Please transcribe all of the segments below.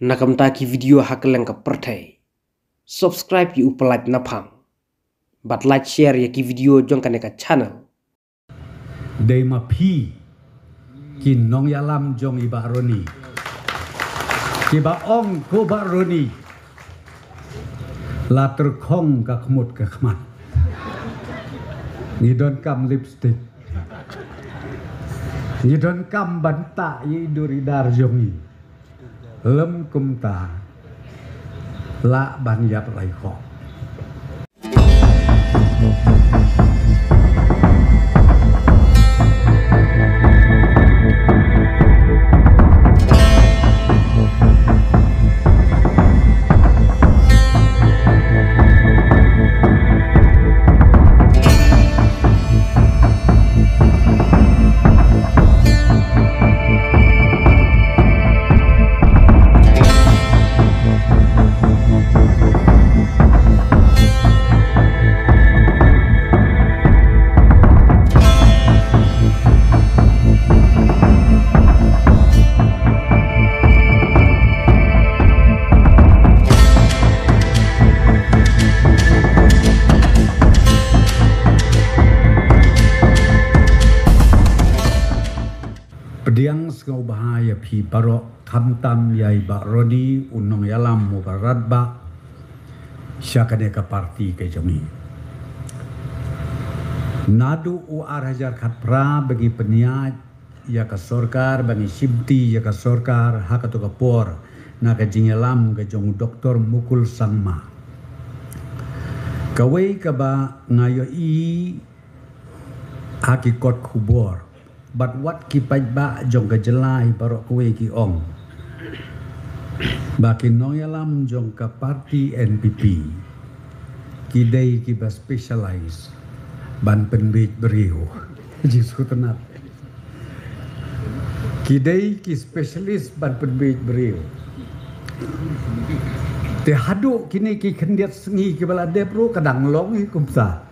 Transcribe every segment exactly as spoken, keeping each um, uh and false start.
na ka bynta ki video ha kylleng ka pyrthei. Subscribe ïa u Palat Naphang bad like share ïa ki video jong kane ka channel. Dei ma phi ki nongïalam jong i Bah Ronnie kiba ong ko Bah Ronnie, la tyrkhong ka khmut ka khmat. Ngi donkam lipstick. Ngi donkam ban tah ïa i dur i dar jong ngi. Lym kumta, lah ban ïap lai khok. Pdiang sngewbha ïa phi baroh, khamtam ïa i Bah Ronnie, u nongïalam uba radbah sha kane ka parti ka jong ngi. Naduh u ar hajar khatphra ba ngi pynïaid ïa ka sorkar, ba ngi shimti ïa ka sorkar ha kato ka por na ka jingïalam ka jong u Doktor Mukul Sangma. Kawei kaba nga ïohi ha ki kot khubor bad wat ki paidbah jong ka jylla hi baroh kawei ki ong ba ki nongïalam jong ka parti N P P ki dei kiba specialize ban pynbiej briew. Jingsngewtynnat. Ki dei ki specialist ban pynbiej briew. Te haduh kine ki khyndiat sngi kiba la dep ruh ka dang long hi kumta.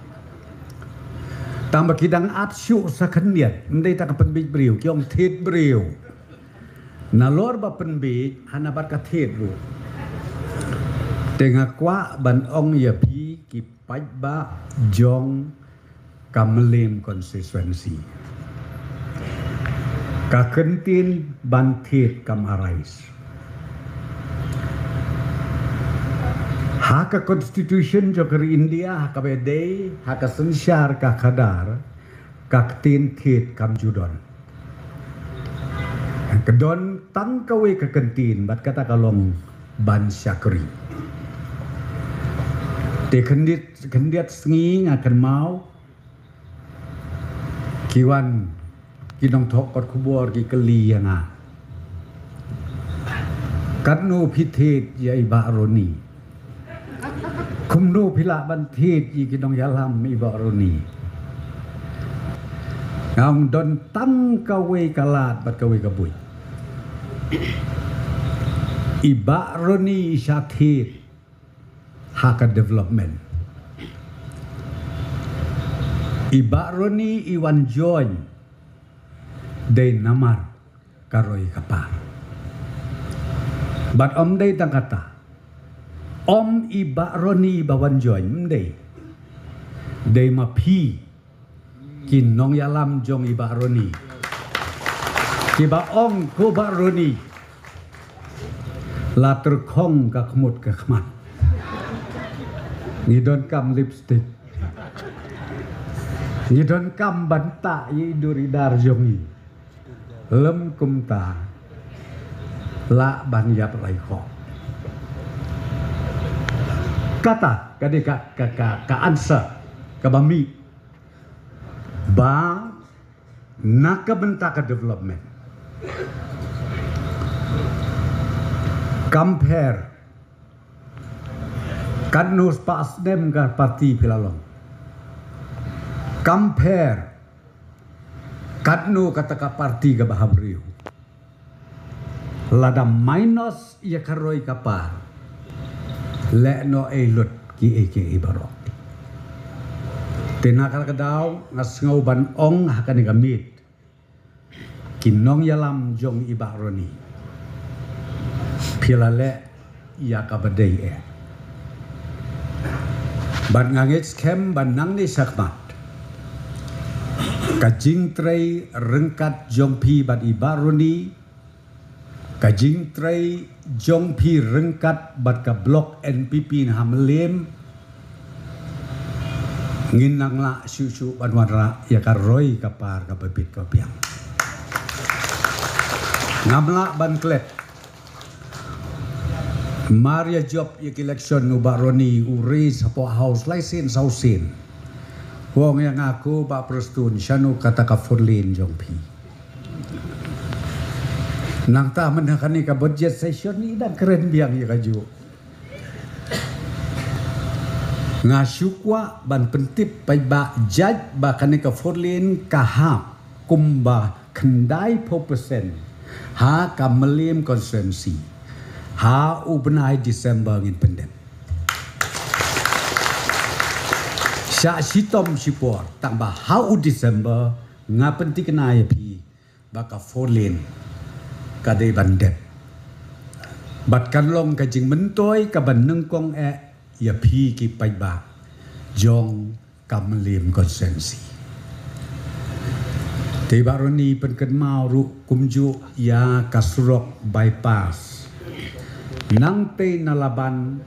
Tang ba ki dang at shuh sa khyndiat, ym dei tang ka pynbiej briew, ki ong thied briew. Nalor ba pynbiej, hana bad ka thied ruh. Te nga kwah ban ong ïa phi ki paidbah jong ka Mylliem constituency, ka kyntien ban thied kam arise. Ha ka constitution jong ka ri India, ha kaba ïadei ha ka synshar ka khadar, ka ktien thied kam ju don. Ka don tang kawei ka kyntien bad kata ka long ban shakri. Te khyndiat, khyndiat sngi nga kynmaw ki wan ki nongthoh kot khubor ki kylli ïa nga, katno phi thied ïa i Bah Ronnie? Kumno phi lah ban thied ïa ki nongïalam i Bah Ronnie? Nga ong don tang kawei ka lad bad kawei ka buit. I Bah Ronnie i shah thied ha ka development. I Bah Ronnie i wan join dei namar ka roi ka par. Bad ym dei tang kata. Ym i Bah Ronnie ba wan join, ym dei. Dei ma phi ki nongïalam jong i Bah Ronnie kiba ong ko Bah Ronnie, la tyrkhong ka khmut ka khmat. Ngi donkam lipstick. Ngi donkam ban tah ïa i dur i dar jong ngi. Lym kumta, lah ban ïap lai khok. Kata ka dei ka, ka, ka, ka answer kaba mih ba na ka bynta ka development, compare katno spah snem ka parti phi la long, compare katno kata ka parti kaba ha briew. Lada minus ïa ka roi ka par, leh noh ei lut kiei kiei baroh. Te na kata ka daw nga sngew ban ong ha kane ka miet, ki nongïalam jong i Bah Ronnie, phi Ïa la leh ïa ka ba dei eh. Bad nga ngeit skhem ba nangne shakhmat ka jingtrei ryngkat jong phi bad i Bah Ronnie, ka jingtrei jong phi ryngkat bad ka block N P P na ha Mylliem, ngin nang lah shuh shuh ban wanrah ïa ka roi ka par ka ba bit ka biang. Ngam lah ban klet. Mar ïa jop ïa ka election u Bah Ronnie u raise hapoh House lai sien saw sien. U ong ïa nga, ko Bah Prestone, shano kata ka four lane jong phi? Nangta mynta kane ka budget session i dang kren biang ïa kajuh. Nga shu kwah ban pyntip paidbah jait ba kane ka four lane ka hap kumba khyndai phew percent ha ka Mylliem constituency. Ha u bnai December ngin pyndep. Shah shitom shipor, tang ba ha u December nga pynthikna ïa phi ba ka four lane ka dei ban dep. Bad kan long ka jingmyntoi ka ban nyngkong eh ïa phi ki paidbah jong ka Mylliem constituency. Te Bah Ronnie pynkynmaw ruh kumjuh ïa ka surok bypass. Nangtei na Laban,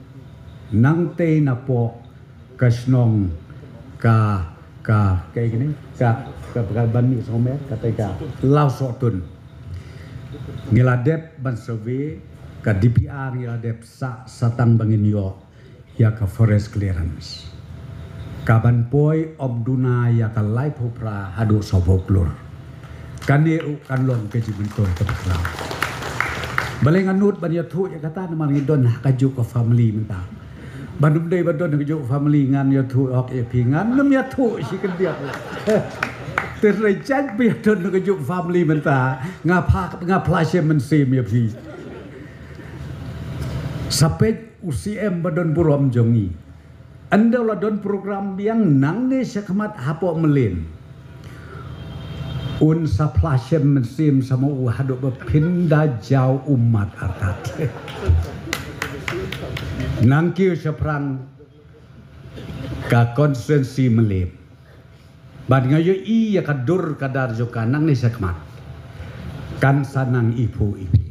nangtei na poh ka shnong ka, ka, ka, ka, ka, ka, ka ban mih sngewmer, ka, ka, ka Lawsohtun. Ngi la dep ban survey, ka D P R ngi la dep sa, sa tang ba ngin ïoh ïa ka forest clearance. Ka ban poi ym duna ïa ka laiphew phra haduh sawphew klur. Kane ruh kan long ka jingmyntoi ka bakhraw. Balei nga nud ban ïathuh ïa kata namar ngi don ha kajuh ka family mynta. Ban ym dei ba don ha kajuh ka family ngan ïathuh hok ïa phi, ngan ym ïathuh shi khyndiat. Te hynrei jait ba ïa don ha kajuh ka family mynta nga pha, nga phla shem mynsiem ïa phi. Sa peit u C M ba don burom jong ngi. Ynda u la don program biang nangne shakhmat hapoh Mylliem, un sa phla shem mynsiem sa ma u haduh ba phin da jaw ummat artat. Nangkiew shaphrang ka constituency Mylliem. Bad nga ïohi ïa ka dur ka dar jong ka nangne shakhmat. Kan sa nang iphuh iphi.